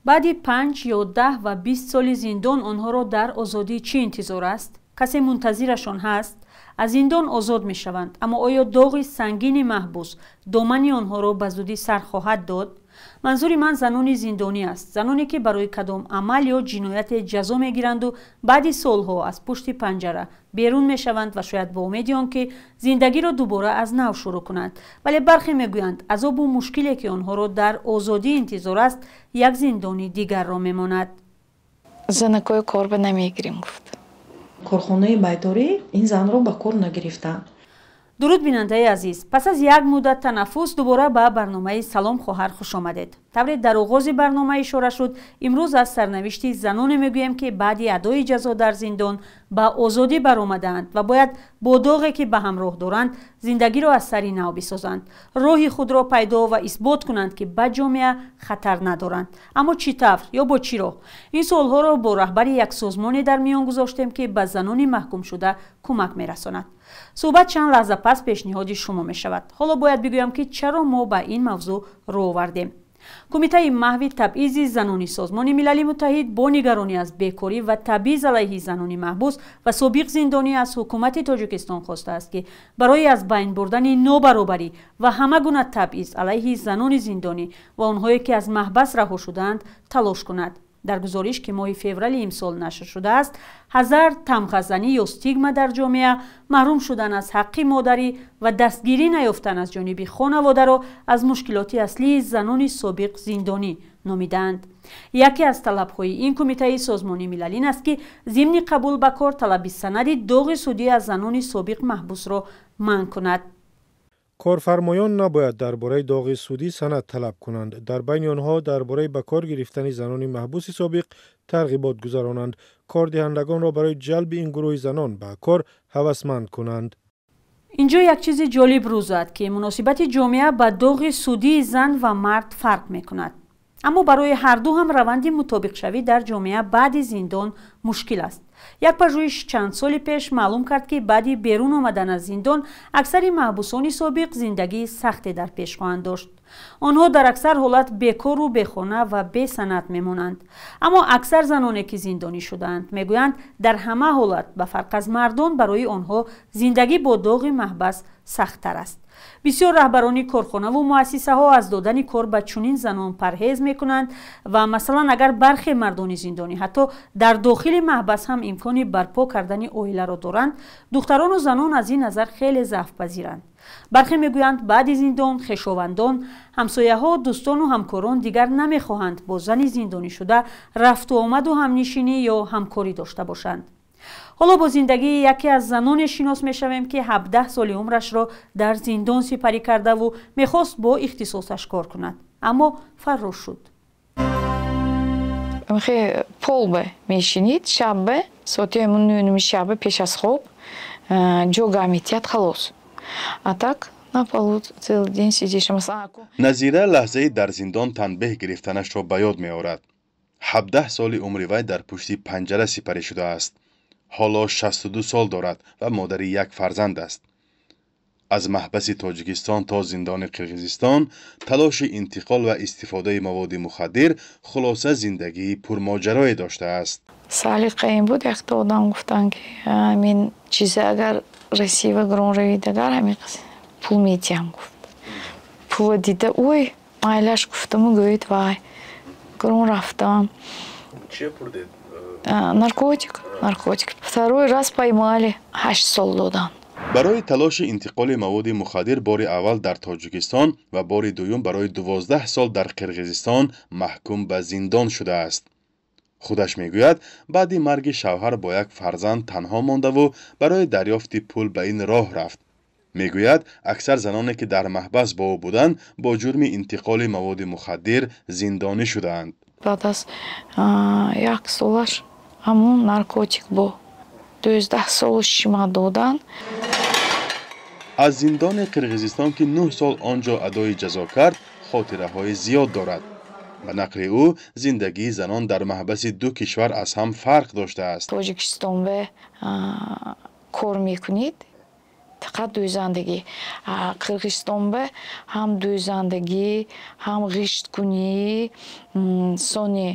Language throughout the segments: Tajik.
Баъди 5 ё 10 ва 20 соли зиндон онҳоро дар озодӣ чӣ интизор аст? Касе мунтазирашон ҳаст? Аз зиндон озод мешаванд, аммо оё доғи сангини маҳбус домани онҳоро ба зудӣ сар хоҳад дод? Манзури ман занони зиндонӣ аст, заноне, ки барои кадом амал ё ҷинояте ҷазо мегиранду баъди солҳо аз пушти панҷара берун мешаванд ва шояд бо умеди он ки зиндагиро дубора аз нав шурӯъ кунанд. Вале бархе мегӯянд, азобу мушкиле, ки онҳоро дар озодӣ интизор аст, як зиндони дигарро мемонад. Занакои корба намегирем, гуфт. Корхонаи байторӣ ин занро ба кор нагирифтанд. Дуруд, бинандаи азиз! Пас аз як муддат танаффус дубора ба барномаи «Салом, хоҳар» хуш омадед. Тавре дар оғози барнома ишора шуд, имрӯз аз сарнавишти заноне мегӯем, ки баъди адои ҷазо дар зиндон ба озодӣ баромадаанд ва бояд бо доғе, ки ба ҳамроҳ доранд, зиндагиро аз сари нав бисозанд, роҳи худро пайдо ва исбот кунанд, ки ба ҷомеа хатар надоранд. Аммо чӣ тавр ё бо чӣ роҳ? Ин суолҳоро бо раҳбари як созмоне дар миён гузоштем, ки ба занони маҳкумшуда кӯмак мерасонад. Суҳбат чанд лаҳза пас пешниҳоди шумо мешавад. Ҳоло бояд бигӯям, ки чаро мо ба ин мавзӯъ рӯ овардем. Кумитаи маҳви табъизи занони Созмони Милали Муттаҳид бо нигаронӣ аз бекорӣ ва табъиз алайҳи занони маҳбус ва собиқ зиндонӣ аз ҳукумати Тоҷикистон хостааст, ки барои аз байн бурдани нобаробарӣ ва ҳама гуна табъиз алайҳи занони зиндонӣ ва онҳое, ки аз маҳбас раҳо шудаанд, талош кунад. Дар гузориш, ки моҳи феврали имсол нашр шудааст, ҳазар, тамғазанӣ ё стигма дар ҷомеа, маҳрум шудан аз ҳаққи модарӣ ва дастгирӣ наёфтан аз ҷониби хонаводаро аз мушкилоти аслии занони собиқ зиндонӣ номидаанд. Яке аз талабҳои ин кумитаи Созмони Милал ин аст, ки зимни қабул ба кор талаби санади доғи судӣ аз занони собиқ маҳбусро манъ кунад. Корфармоён набояд дар бораи доғи судӣ санад талаб кунанд, дар байни онҳо дар бораи ба кор гирифтани занони маҳбуси собиқ тарғибот гузаронанд, кордиҳандагонро барои ҷалби ин гурӯҳи занон ба кор ҳавасманд кунанд. Инҷо як чизи ҷолиб рӯ зад, ки муносибати ҷомеа ба доғи судии зан ва мард фарқ мекунад, аммо барои ҳарду ҳам раванди мутобиқшавӣ дар ҷомеа баъди зиндон мушкил аст. Як пажӯҳиш чанд соли пеш маълум кард, ки баъди берун омадан аз зиндон аксари маҳбусони собиқ зиндагии сахте дар пеш хоҳанд дошт. Онҳо дар аксар ҳолат бекору бехона ва бесанад мемонанд. Аммо аксар заноне, ки зиндонӣ шудаанд, мегӯянд, дар ҳама ҳолат, ба фарқ аз мардон, барои онҳо зиндагӣ бо доғи маҳбас сахттар аст. Бисёр раҳбарони корхонаву муассисаҳо аз додани кор ба чунин занон парҳез мекунанд ва, масалан, агар бархе мардони зиндонӣ ҳатто дар дохили маҳбас ҳам имкони барпо кардани оиларо доранд, духтарону занон аз ин назар хеле заъфпазиранд. Бархе мегӯянд, баъди зиндон хешовандон, ҳамсояҳо, дӯстону ҳамкорон дигар намехоҳанд бо зани зиндонишуда рафту омаду ҳамнишинӣ ё ҳамкорӣ дошта бошанд. Ҳоло бо зиндагии яке аз заноне шинос мешавем, ки 17 соли умрашро дар зиндон сипарӣ кардаву мехост бо ихтисосаш кор кунад, аммо фаррош шуд. Полба мешинид, шабба соати 9-ними шаба пеш аз хоб ҷога метиҳад, халос. А так на полу целый день сидишь. Назира лаҳзаи дар зиндон танбеҳ гирифтанашро ба ёд меорад. 17 соли умри вай дар пушти панҷара сипарӣ шудааст. Ҳоло 62 сол дорад ва модари як фарзанд аст. Аз маҳбаси Тоҷикистон то зиндони Қирғизистон, талоши интиқол ва истифодаи маводи мухаддир, хулоса, зиндагии пурмоҷарое доштааст. Салиқа ин буд, якта одам гуфтанд, ки ҳамин чиза агар Россия гирон равид, агар ҳамин пул метиҳам, гуфт. Пула дида, ой, майлаш, гуфтаму, гӯед, вай гирон рафтам. Наркотик, наркотик. Второй раз поймали, 8 сол доданд. Барои талоши интиқоли маводи мухаддир бори аввал дар Тоҷикистон ва бори дуюм барои 12 сол дар Қирғизистон маҳкум ба зиндон шудааст. Худаш мегӯяд, баъди марги шавҳар бо як фарзанд танҳо мондаву барои дарёфти пул ба ин роҳ рафт. Мегӯяд, аксар заноне, ки дар маҳбас бо ӯ буданд, бо ҷурми интиқоли маводи мухаддир зиндонӣ шудаанд. Баъд аз як солаш ҳамун наркотик бо 12 сол шима доданд. Аз зиндони Қирғизистон, ки 9 сол он ҷо адои ҷазо кард, хотираҳои зиёд дорад. Ба нақли ӯ, зиндагии занон дар маҳбаси ду кишвар аз ҳам фарқ доштааст. Тоҷикистон бе кор мекунед. Фақат дӯзандагӣ. Қирғизистонба ҳам дӯзандагӣ, ҳам ғишткунӣ, сони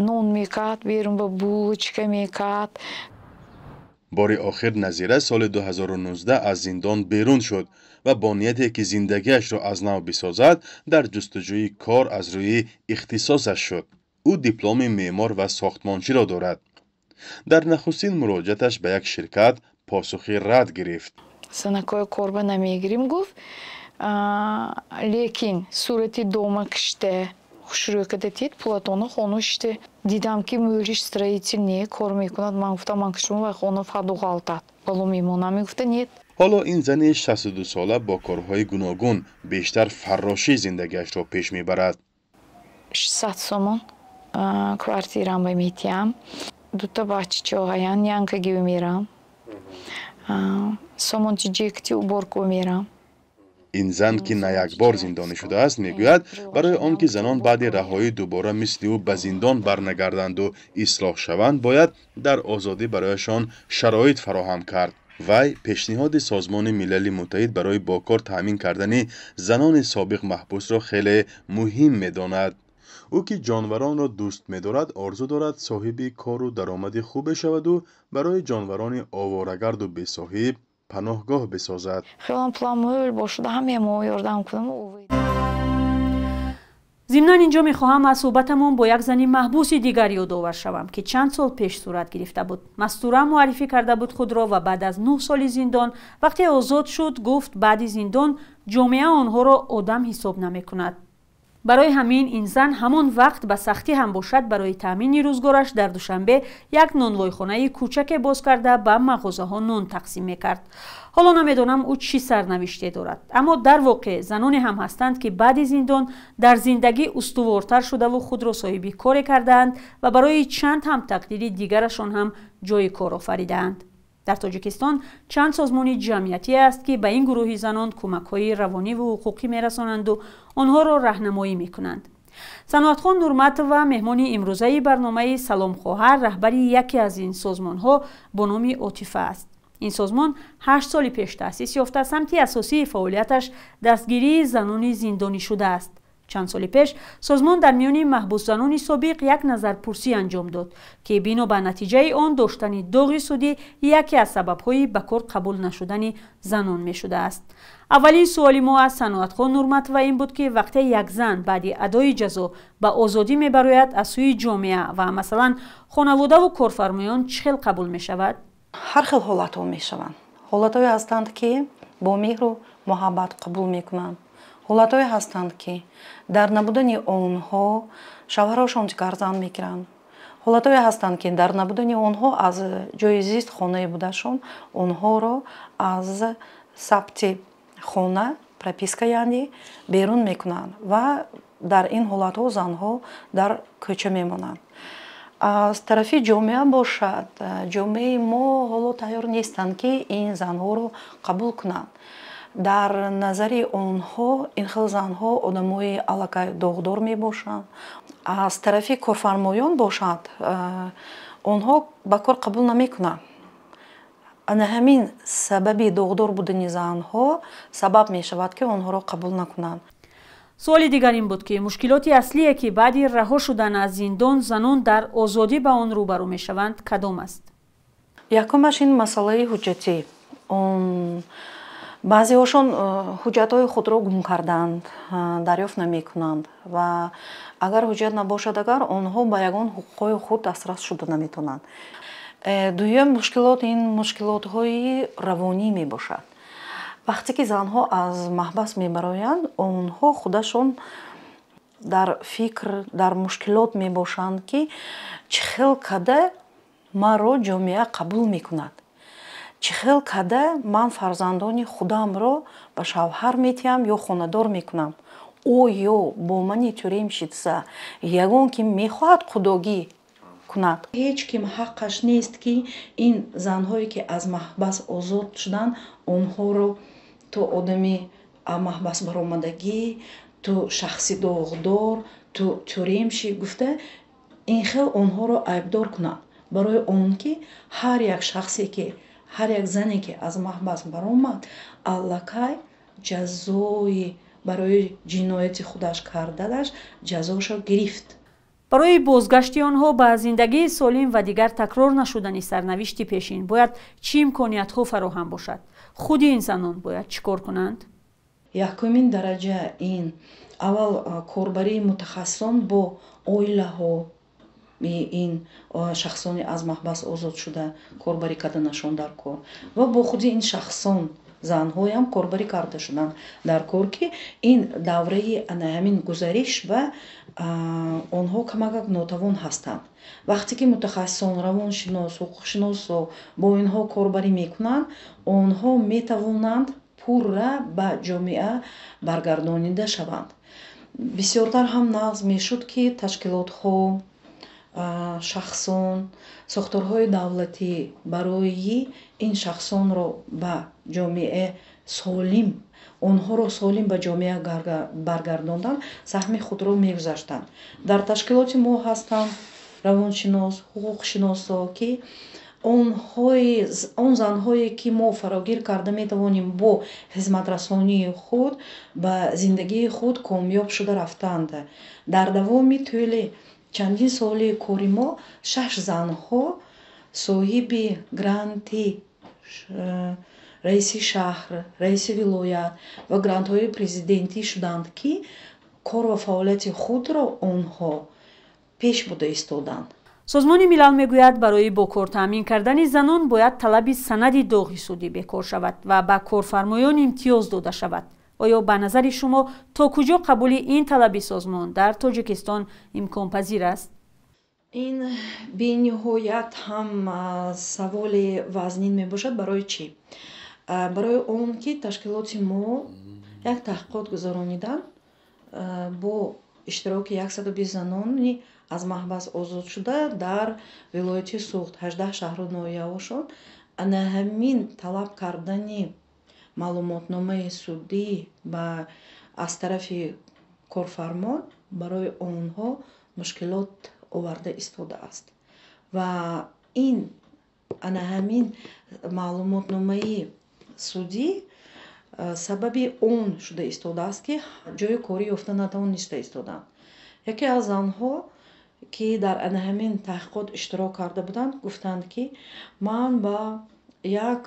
нон мекард, берун ба булочка мекард. Бори охир Назира соли 2019 аз зиндон берун шуд ва бо нияте ки зиндагиашро аз нав бисозад, дар ҷустуҷӯи кор аз рӯи ихтисосаш шуд. Ӯ дипломи меъмор ва сохтмончиро дорад. Дар нахустин муроҷиаташ ба як ширкат посухи рад гирифт. Занакҳои корба намегирим, гуфт, лекин сурати дома кишта хушрӯй када тид, пулатона хона шиште. Дидам, ки мӯриш строитель не кор мекунад. Ман гуфтам, ман кишум вай хона фаду ғалтад, боло мемонам. Мегуфта, нет. Ҳоло ин зани 62сола бо корҳои гуногун, бештар фаррошӣ, зиндагиашро пеш мебарад. 600 сомон квартирам ба метиҳам, дута бачачоҳаян, нянькагив мерам, сомончи ҷекти уборку мерам. Ин зан, ки на як бор зиндонӣ шудааст, мегӯяд, барои он ки занон баъди раҳоӣ дубора мисли ӯ ба зиндон барнагарданду ислоҳ шаванд, бояд дар озодӣ барояшон шароит фароҳам кард. Вай пешниҳоди Созмони Милали Муттаҳид барои бо кор таъмин кардани занони собиқ маҳбусро хеле муҳим медонад. Ӯ, ки ҷонваронро дӯст медорад, орзу дорад соҳиби кору даромади хубе шаваду барои ҷонварони оворагарду бесоҳиб паноҳгоҳ бисозад. Хелам пулам мӯл бошуда, ҳаме мо ёрдам кунам. Зимнан инҷо мехоҳам аз суҳбатамон бо як зани маҳбуси дигар ёдовар шавам, ки чанд сол пеш сурат гирифта буд. Мастура муаррифӣ карда буд худро ва баъд аз 9 соли зиндон вақте озод шуд, гуфт, баъди зиндон ҷомеа онҳоро одам ҳисоб намекунад. Барои ҳамин ин зан ҳамон вақт ба сахтӣ ҳам бошад, барои таъмини рӯзгораш дар Душанбе як нонвойхонаи кӯчаке боз карда, ба мағозаҳо нон тақсим мекард. Ҳоло намедонам, ӯ чӣ сарнавиште дорад, аммо дар воқеъ заноне ҳам ҳастанд, ки баъди зиндон дар зиндагӣ устувортар шудаву худро соҳиби коре кардаанд ва барои чанд ҳам тақдири дигарашон ҳам ҷои кор офаридаанд. Дар Тоҷикистон чанд созмони ҷамъиятӣ аст, ки ба ин гурӯҳи занон кӯмакҳои равониву ҳуқуқӣ мерасонанду онҳоро раҳнамоӣ мекунанд. Саноатхон Нурматова, меҳмони имрӯзаи барномаи «Салом хоҳар», раҳбари яке аз ин созмонҳо бо номи «Отифа» аст. Ин созмон 8 соли пеш таъсис ёфта, самти асосии фаъолияташ дастгирии занони зиндонӣ шудааст. Чанд соли пеш созмон дар миёни маҳбусзанони собиқ як назарпурсӣ анҷом дод, ки бино ба натиҷаи он доштани доғи судӣ яке аз сабабҳои ба кор қабул нашудани занон мешудааст. Аввалин суоли мо аз Саноатхон Нурматова ин буд, ки вақте як зан баъди адои ҷазо ба озодӣ мебарояд, аз сӯи ҷомеа ва масалан хонаводаву корфармоён чӣ хел қабул мешавад? Ҳар хел ҳолатҳо мешаванд. Ҳолатҳое ҳастанд, ки бо меҳру муҳаббат қабул мекунанд, ҳолатҳое ҳастанд, ки дар набудани онҳо шавҳарашон дигар зан мегиранд, ҳолатҳое ҳастанд, ки дар набудани онҳо аз ҷои зист, хонаи будашон, онҳоро аз сабти хона, прописка яъне, берун мекунанд ва дар ин ҳолатҳо занҳо дар кӯча мемонанд. Аз тарафи ҷомеа бошад, ҷомеаи мо ҳоло тайёр нестанд, ки ин занҳоро қабул кунанд. Дар назари онҳо ин хел занҳо одамои аллакай доғдор мебошанд. Аз тарафи корфармоён бошад, онҳо ба кор қабул намекунанд. Ана ҳамин сабаби доғдор будани занҳо сабаб мешавад, ки онҳоро қабул накунанд. Суоли дигар ин буд, ки мушкилоти аслие, ки баъди раҳо шудан аз зиндон занон дар озодӣ ба он рӯбарӯ мешаванд, кадом аст? Якумаш ин масъалаи ҳуҷҷатӣ. Баъзеҳошон ҳуҷҷатҳои худро гум карданд, дарёфт намекунанд ва агар ҳуҷҷат набошад, агар онҳо ба ягон ҳуқуқҳои худ дастрас шуда наметавонанд. Дуюм мушкилот ин мушкилотҳои равонӣ мебошад. Вақте ки занҳо аз маҳбас мебароянд, онҳо худашон дар фикр, дар мушкилот мебошанд, ки чӣ хел када маро ҷомеа қабул мекунад, чӣ хел када ман фарзандони худамро ба шавҳар метиҳам ё хонадор мекунам, оё бо мани тюремщица ягон ки мехоҳад худогӣ кунад. Ҳеҷ ким ҳаққаш нест, ки ин занҳое, ки аз маҳбас озод шуданд, онҳоро ту одами маҳбас баромадагӣ, ту шахси доғдор, ту тюремщик гуфта, ин хел онҳоро айбдор кунад. Барои он ки ҳар як шахсе, ки Ҳар як зане ки аз маҳбас баромад, аллакай ҷазои барои ҷинояти худаш карданаш ҷазошо гирифт. Барои бозгашти онҳо ба зиндагии солим ва дигар такрор нашудани сарнавишти пешин бояд чӣ имкониятҳо фароҳам бошад? Худи ин занон бояд чӣ кор кунанд? Якумин дараҷа ин аввал корбарии мутахассисон бо оилаҳо, ин шахсони аз маҳбас озод шуда корбарӣ карданашон дар кор ва бо худи ин шахсон занҳоям корбарӣ карда шуданд дар кор, ки ин давраи ҳамин гузариш ба онҳо камакак нотавон ҳастанд. Вақте ки мутахассисон, равоншинос, ҳуқуқшиносо бо инҳо корбарӣ мекунанд, онҳо метавонанд пурра ба ҷомеа баргардонида шаванд. Бисёртар ҳам нағз мешуд, ки ташкилотҳо, шахсон, сохторҳои давлатӣ барои ин шахсонро ба ҷомеа солим, онҳоро солим ба ҷомеа баргардондан саҳми худро мегузаштанд. Дар ташкилоти мо ҳастанд равоншинос, ҳуқуқшиносо, ки он занҳое ки мо фарогир карда метавонем бо хизматрасонии худ ба зиндагии худ комёб шуда рафтанд. Дар давоми тӯли чандин соли кори мо 6 занҳо соҳиби гранти раиси шаҳр, раиси вилоят ва грантҳои президентӣ шуданд, ки кор ва фаъолияти худро онҳо пеш буда истоданд. Созмони Милал мегӯяд, барои бо кор таъмин кардани занон бояд талаби санади доғи судӣ бекор шавад ва ба корфармоён имтиёз дода шавад. Оё ба назари шумо то куҷо қабули ин талаби созмон дар Тоҷикистон имконпазир аст? Ин бениҳоят ҳам саволи вазнин мебошад. Барои чӣ? Барои он ки ташкилоти мо як таҳқиқот гузаронидан бо иштироки 120 занони аз маҳбас озод шуда дар вилояти Суғд, 18 шаҳру ноҳияҳошон, ана ҳамин талаб кардани маълумотномаи судӣ аз тарафи корфармон барои онҳо мушкилот оварда истодааст. Ва ин ана ҳамин маълумотномаи судӣ сабаби он шуда истодааст, ки ҷои корӣ ёфта натавониста истоданд. Яке аз занҳо ки дар ана ҳамин таҳқиқот иштирок карда буданд, гуфтанд, ки ман ба як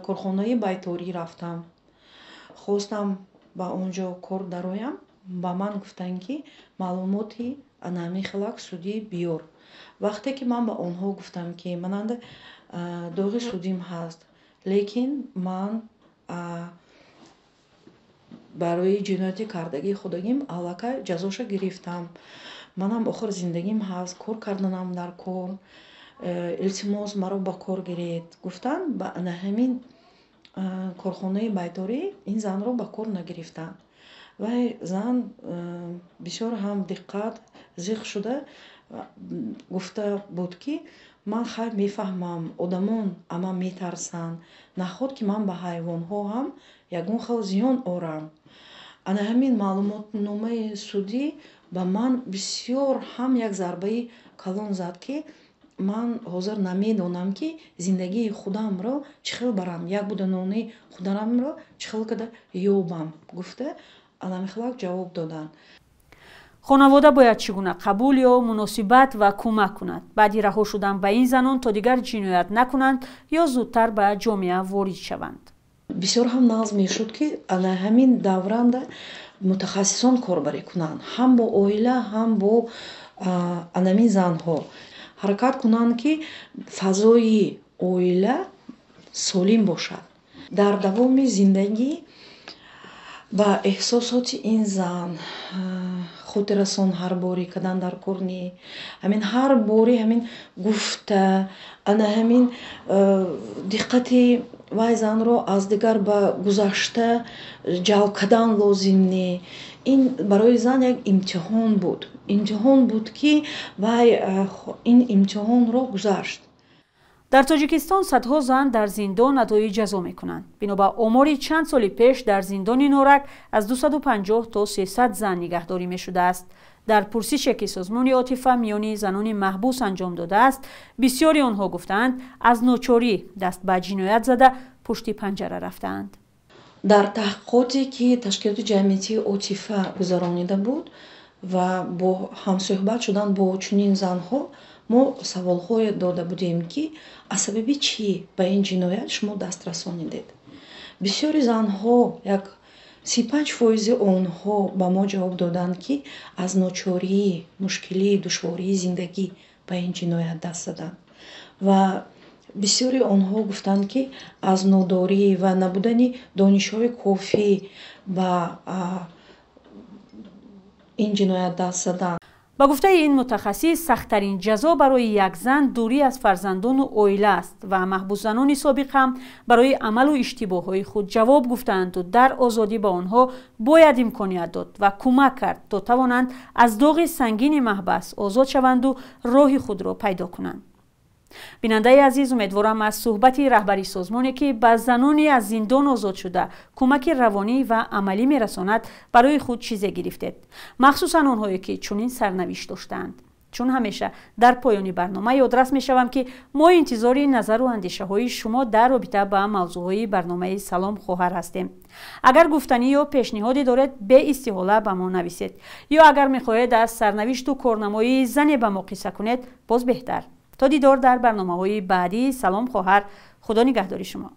корхонаи байторӣ рафтам, хостам ба он ҷо кор дароям, ба ман гуфтанд, ки маълумоти ана ҳамин хелак судӣ биёр. Вақте ки ман ба онҳо гуфтам, ки мананда доғи судим ҳаст, лекин ман барои ҷинояти кардагии худагим аллакай ҷазоша гирифтам, манам охир зиндагим ҳаст, кор карданам дар кор, илтимос маро ба кор гиред, гуфтанд. Ба ана ҳамин корхонаи байторӣ ин занро ба кор нагирифтанд. Вай зан бисёр ҳам диққат зиқ шуда гуфта буд, ки ман хайр мефаҳмам, одамон ама метарсанд, наход ки ман ба ҳайвонҳо ҳам ягон хел зиён орам. Ана ҳамин маълумотномаи судӣ ба ман бисёр ҳам як зарбаи калон зад, ки ман ҳозир намедонам, ки зиндагии худамро чӣ хел барам, як буданони худамро чӣ хел када ёбам, гуфта анамихелак ҷавоб доданд. Хонавода бояд чӣ гуна қабул ё муносибат ва кӯмак кунад? Баъди раҳо шудан ба ин занон то дигар ҷиноят накунанд ё зудтар ба ҷомеа ворид шаванд? Бисёр ҳам нағз мешуд, ки ана ҳамин давранда мутахассисон корбарӣ кунанд, ҳам бо оила, ҳам бо анамин занҳо. Ҳаракат кунанд, ки фазои оила солим бошад. Дар давоми зиндагӣ ба эҳсосоти ин зан хотиррасон ҳар бори кадан дар кор не, ҳамин ҳар бори ҳамин гуфта, ана ҳамин диққати вай занро аз дигар ба гузашта ҷалб кардан лозим не. Ин барои зан як имтиҳон буд, имтиҳон буд, ки вай ин имтиҳонро гузашт. Дар Тоҷикистон садҳо зан дар зиндон адои ҷазо мекунанд. Бино ба омори чанд соли пеш, дар зиндони Норак аз 250 то 300 зан нигаҳдорӣ мешудааст. Дар пурсише ки созмони Отифа миёни занони маҳбус анҷом додааст, бисёри онҳо гуфтаанд, аз ночорӣ даст ба ҷиноят зада, пушти панҷара рафтаанд. Дар таҳқиқоте ки ташкилоти ҷамъиятии Отифа гузаронида буд ва бо ҳамсӯҳбат шудан бо чунин занҳо, мо саволҳое дода будем, ки аз сабаби чӣ ба ин ҷиноят шумо даст расонидед. Бисёри занҳо, як 35% онҳо ба мо ҷавоб доданд, ки аз ночорӣ, мушкилӣ, душвории зиндагӣ ба ин ҷиноят даст заданд, ва бисёри онҳо гуфтанд, ки аз нодорӣ ва набудани донишҳои кофӣ ба ин ҷиноят даст заданд. Ба гуфтаи ин мутахассис, сахттарин ҷазо барои як зан дурӣ аз фарзандону оила аст ва маҳбусзанони собиқ ҳам барои амалу иштибоҳҳои худ ҷавоб гуфтаанду дар озодӣ ба онҳо бояд имконият дод ва кӯмак кард, то тавонанд аз доғи сангини маҳбас озод шаванду роҳи худро пайдо кунанд. Бинандаи азиз, умедворам, аз суҳбати раҳбари созмоне, ки ба занони аз зиндон озод шуда кӯмаки равонӣ ва амалӣ мерасонад, барои худ чизе гирифтед, махсусан онҳое ки чунин сарнавишт доштаанд. Чун ҳамеша дар поёни барнома ёдрас мешавам, ки мо интизори назару андешаҳои шумо дар робита ба мавзӯъҳои барномаи «Салом, хоҳар» ҳастем. Агар гуфтанӣ ё пешниҳоде доред, беистиҳола ба мо нависед, ё агар мехоҳед аз сарнавишту корнамоии зане ба мо қисса кунед, боз беҳтар. То дидор дар барномаҳои баъдии «Салом, хоҳар», худо нигаҳдори шумо.